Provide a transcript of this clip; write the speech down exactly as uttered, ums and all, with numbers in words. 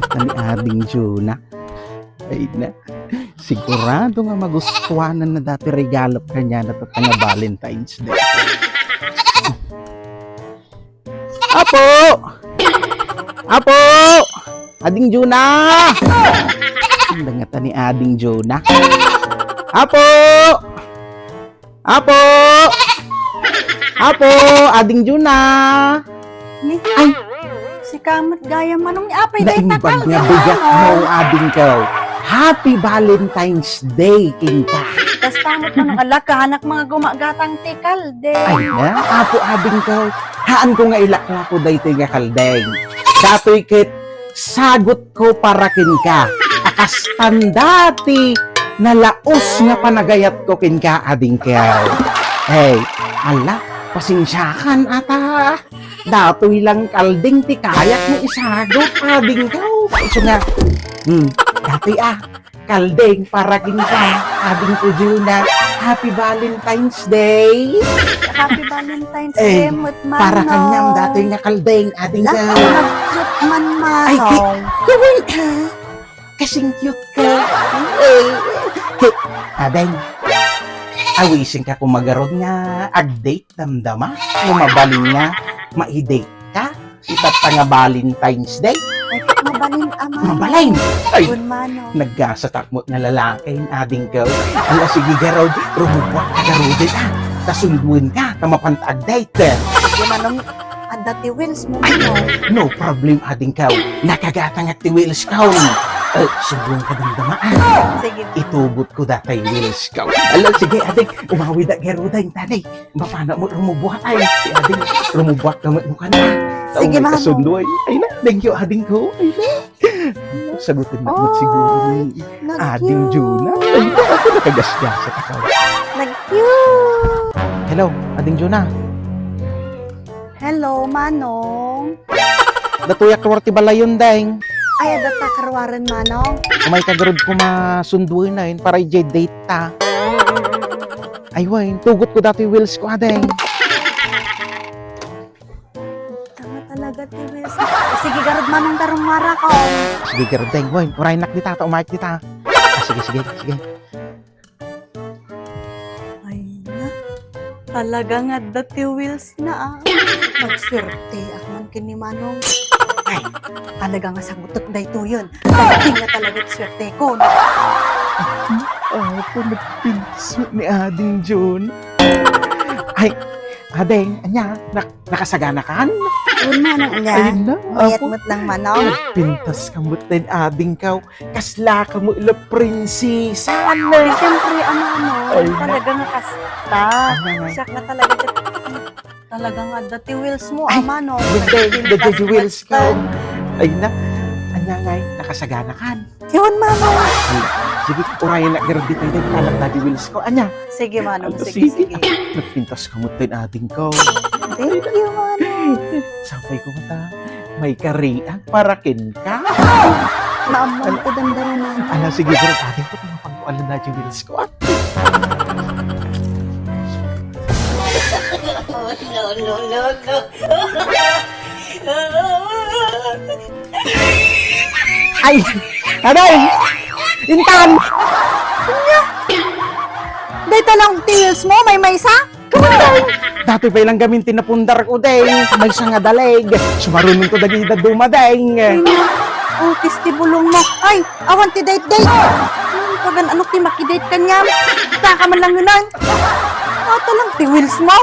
Kani Ading Juna. Ay na. Sigurado nga magustuanan na dati regalo kaniana tatta nga Valentine's Day. Apo! Apo! Ading Juna! Ang dangata ni Ading Juna. Apo! Apo! Apo! Ading Juna! Ni? Ay! Sika met gayam, Manong, ni apay day Naimbag takal nga di bigat Manong. Mo, Ading ko. Happy Valentine's Day, kinka. Basta met, Manong, ala, kanak mga gumagatang ti kalde. Ay na, Apo Ading ko. Haan ko nga ilaklako daytoy nga kaldeng. Datoy ket sagot ko para kenka. Akas tanda ti nalaos nga panagayat ko kenka, Ading ko. Hey, ala, pasensiakan ata. Datoy lang kaldeng ti kayak nga isagot, Ading ko. Isu nga, hmm, datoy, ah, kaldeng para kenka, Ading ko Juna. Happy Valentine's Day. Happy Valentine's Eh, Day met, para Manong. Kaniam datoy nga kaldeng, Ading ko. Nagcute man, Ay, ki-, Manong. Kaway ka. Kasing cute ka. Eh, ki-, Ading. Awisenka koma garud nga ag-date, damdama. No mabalin nga, mai-date ka. Itatta nga Valentine's Day. Ay, mabalin, Ama. Mabalin? Ay, Kun Manong. Naggasatak met nga lalaki, Ading ko. Ala, sige garud, rumubuak ka garuden, ah. Ta sunduenka, ta mapanta ag-date. Sige, Manong, adda ti wheels mo, Ay, Manong. No problem, Ading ko. Nakagatangak ti wheels ko. Eh, sunduenka damdama, ah. Sige, Manong. Itugot ko datay wheels ko. Ala, sige, Ading, umawida garuden, tadi. Mapana mo rumubuak ay. Si Ading, rumubuak ka met no kana. Sige, Manong. Kasunduay. Ay na, thank you, Ading ko. Ay na. Sagutin na mo Oy, siguro ni nag-cute. Ading Juna. Ay, ako nakagasgasa ka. Nag-cute. Hello, Ading Juna. Hello, Manong. Datoyak ruar ti balayon, Deng. Ay, adda ta karuaren, Manong. Umay ka garud koma sunduenay para idiay date ta. Ay, wen, tugot ko datoy wheels ko, Adeng. Tama talaga ti wheels. Sige, garud, Manong, ta rumuarakon. Sige, garud, Deng. Wen, uraynak dita, ta umayek dita. Ah, sige, sige, sige. Ay na, talaga nga adda ti wheels na, ah. Nagsuerteak man ken ni Manong. Ay, talaga nga sagutek daytoyen. Daytoy nga talaga ti suertekon. Apo, nagpintas ni Ading Jun. Ay, Adeng, ania, nak-, nakasaganakan? Wen, Manong, ania. Ayun na, Mayat apo. Met lang, Manong. Nagpintas ka met ken adingko. Kasla ka met la prinsesa, no? Ay, siyempre, Ama, no? Ay, na- Talaga nga kasta. Ano nga? Siak nga talaga, talaga nga adda ti wheels mo, Ay, Ama, no? Dede, Nagpintas dede ti wheels ko. Ay, na. Ania ngay, nakasaganakan? Wen, Manong. Ay, sige, urayan na, garud ditoy, dede, talak na ti wheels ko. Ania? Sige, Manong. Ay, Sige, sige. sige. Nagpintas ka met ken adingko. Thank you, Manong. Sapay ko met, ah. May karian para kenka. Naammoan ko dandara, Manong. Ala, sige, garud, adingko, ta mapagkualan na ti wheels ko, ah. Oh, no, no, no, no. Ay! Aray! Intan! Dayta lang ti wheels mo, maymaysa? Kaman, Deng! Datoy pay lang gamin ti napundar ko, Deng. Maysa nga daleg. Sumarunon ko dagiti dadduma, Deng. Ukis ti bulong mo. Ay, awan ti date-date. Pagan-ano ti makidate kaniam? Ita ka man lang yun, ay. Ato lang ti wheels mo.